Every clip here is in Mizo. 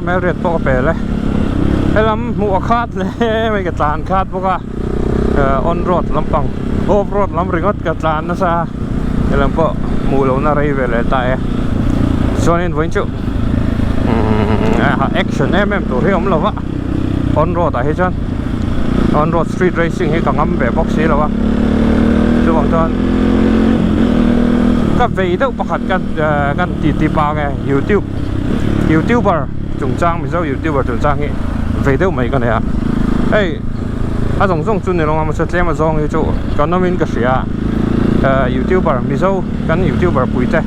Melriat pawh ka pel e. Helam hmuh a khat hle mai ka tlan khat bawk a, on road lampang off road lam ringawt ka tlan nasa a, helam pawh hmuh lohna rei ve leh ta e. Chuanin vawiin chu action em em tur hi a awm lo va, on road ah hi chuan on road street racing hi ka ngam ve bawk si lo a, chuvang chuan ka vei deuh pakhat ka kan titi pang e youtube. Youtuber chungchang Mizo Youtuber chungchang hi vei deuh mai ka nei a, hei a zawng zawng chu ni lo ang mahse tlem a zawng hi chu kan awmin ka hria a, Youtuber Mizo kan Youtuber pui te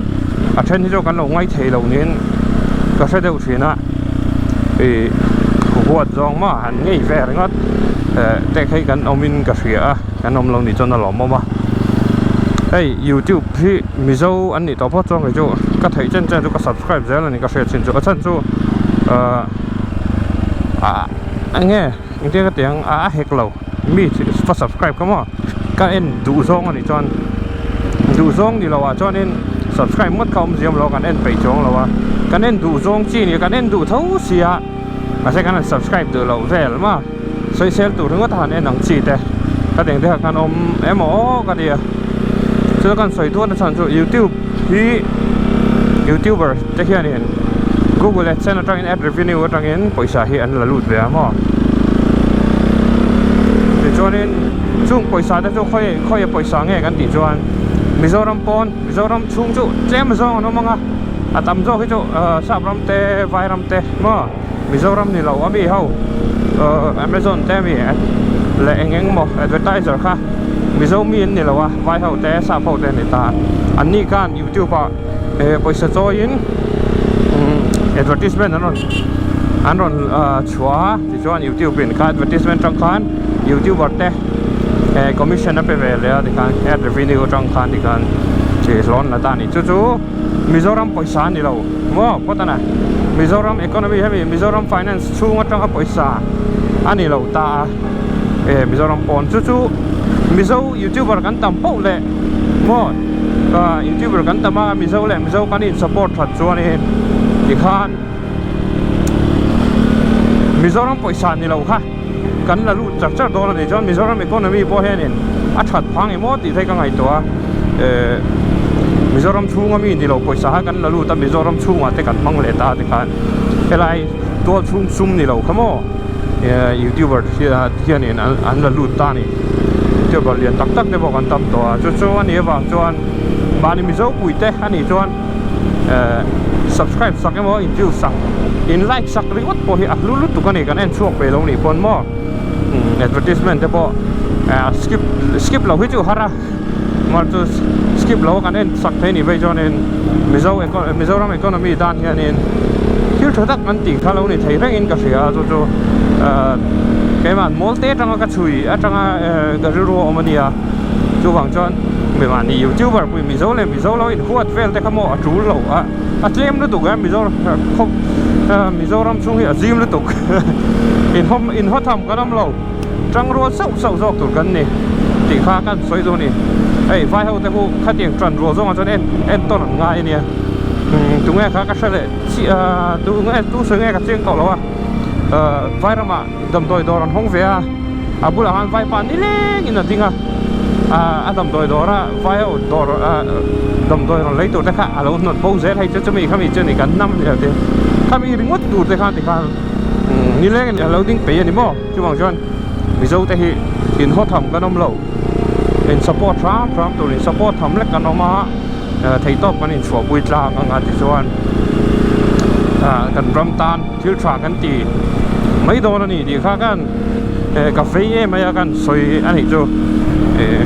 a then hi chu kan lo ngai thei lo niin ka hre deuh thin a, ih huat zawng maw han ngei ve ringawt te khi kan awmin ka hria a, kan awm lo nih chuan a lawmawm a, hei Youtube hi Mizo an nih tawh phawt chuan kei chu ka theih chen chen chu ka subscribe zel a ni ka hriat chin chu a chhan chu ahh ah eng nge engtin ka tih ang a hek lo mi ka subscribe kha maw ka en duh zawng a nih chuan duh zawng ni lo ah chuanin subscribe ngawt kha awm ziam lo kan en peih chuang lo a kan en duh zawng chi a ni kan en duh tho sia mahse kan han subscribe duh loh vel maw sawisel tur ringawt a han en ang chi te ka tih ang te kha kan awm emaw aw ka ti a chu kan sawi duat na chhan chu youtube hi youtuber te hianin google adsense atangin ad revenue atangin pawisa hi an la lut ve a maw tichuanin chung pawisa te chu khawi khawi pawisa nge kan tih chuan mizoram pawn mizoram chhung chu tlem zawng an awm ang a a tam zawk hi chu ah sap ram te vai ram te maw. Mizoram ni lo a mi ho Amazon te ami leh eng eng maw advertiser kha Mizo mi an ni lo a vai ho te sap ho te an ni ta an ni khan youtube ah pawisa chawiin advertisement an rawn an rawn chhuah a tichuan youtube in kha advertisement atang khan youtuber te commission a pe ve leh a tikhan ad revenue atang khan tikhan hlawn la ta a ni chu chu. Mizoram pawisa a ni lo maw phawt a na Mizoram economy hemi Mizoram finance chhung atanga pawisa a ni lo ta a e Mizoram pawn chu chu Mizo youtuber kan tam poh leh maw youtuber kan tam a Mizo leh Mizo kan in support that chuanin tikhan Mizoram pawisa ni lo kha kan la lut char char dawn a ni chuan Mizoram economy pawh hianin a that phang emaw tih theih ka ngaihtuah a ehh Mizoram chhunga mi ni lo pawisa kha kan la lut a Mizoram chhungah te kan hmang leh ta a tikhan helai tual chhung sum ni lo kha maw ehh youtuber hianin an la lut ta a ni youtuber lian tak tak te pawh kan tam tawh a chu chu a nih avang chuan mahni Mizo pui te a nih chuan. eh subscribe sak emaw in view sak in like sak ringawt pawh hi a hlu lutuk a ni kan en chhuak ve lo nih pawn maw advertisement te pawh eh skip skip lo hi chu har a mar chu skip lo a kan en sak thei nih phei chuanin mizo mizoram economy tan hianin thil tha tak an tih kha lo ni thei rengin ka hria a chu chu eh keimah mawl te atanga ka chhui atanga eh ka rilru a awm a nia chuvang chuan mimahni youtuber pui mizo leh mizo lo inhuat vel te kha maw a tul lo a a tlem lutuk e mizo khawp mizoram chhung hi a zim lutuk inhawm inhaw tham kan awm lo tangrual sauh sauh zawk tur kan ni tih kha kan sawi chu a ni hei vai ho te khu khatiang tan rual zawngah chuan en entawn an ngai a nia tunge kha ka hre leh chiah tunge tu sawi nge ka chiang tawh lo a vai ramah. Damdawi dawr an hawng ve a, a bulah khan vaipa nileng in a ding a, a damdawi dawr a vai ho dawr damdawi rawn lei tur te kha a lo hnawt bo zel hei chu chumi khami chu ni kan hnam ni lo te khami ringawt tur te khan tikhan nileng in a lo ding peih a ni maw chuvang chuan Mizo te hi in haw tham kan awm lo in support hram hram tur in support tham lek kan awm a theihtawp kan inchhuahpui tlang ang a tichuan kan ram tan. Thil tha kan ti mai dawn a ni tih kha khan eh ka vei em mai a kan sawi a nih chu eh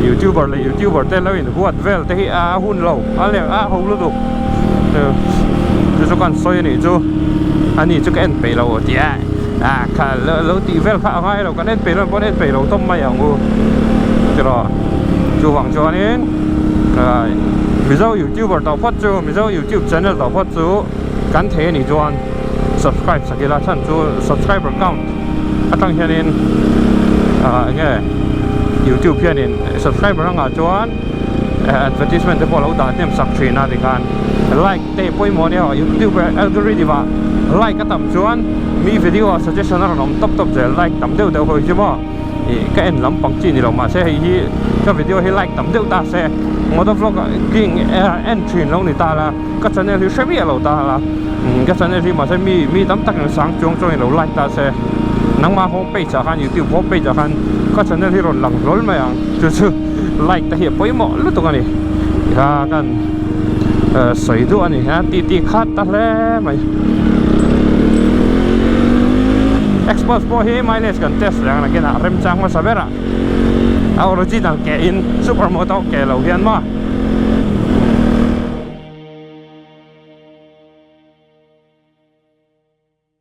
youtuber leh youtuber te lo in huat vel te hi a hun lo a leh a ho lutuk chu chu kan sawi a nih chu a ni chu ka en peih lo tih a ah kha lo tih vel kha a ngai lo kan en peih lo pawn en peih lo tawp mai ang u tiraw chuvang chuanin mizo youtuber tawh phawt chu mizo youtube channel tawh phawt chu. Kan thei a nih chuan subscribe sak ila chhan chu subscriber count atang hianin ah eng nge youtube hianin subscriber angah chuan advertisement te pawh a lo dah hnem sak thin a tikhan like te pawimawh ania youtube algorithm ah. Like a tam chuan mi video ah suggestion a rawn awm tawp tawp zel like tam deuh deuh ho hi chu maw ih ka en lampang chi ni lo mahse hei hi ka video hi like tam deuh ta se motor vlog ah king en thin lo ni ta la ka channel hi hre miah lo ta la ka channel hi mahse mi mi tam tak in sang chuang chuang in lo like ta se nangmah home page ah khan youtube home page ah khan ka channel hi rawn lang hlawl mai ang chu chu like te hi a pawimawh lutuk a ni kha kan sawi duh a ni a tih tih khat ta hle mai exhaust pawh hi mileage kan test reng nakinah remchang hmasa berah a original ke in super moto ke lo hian maw.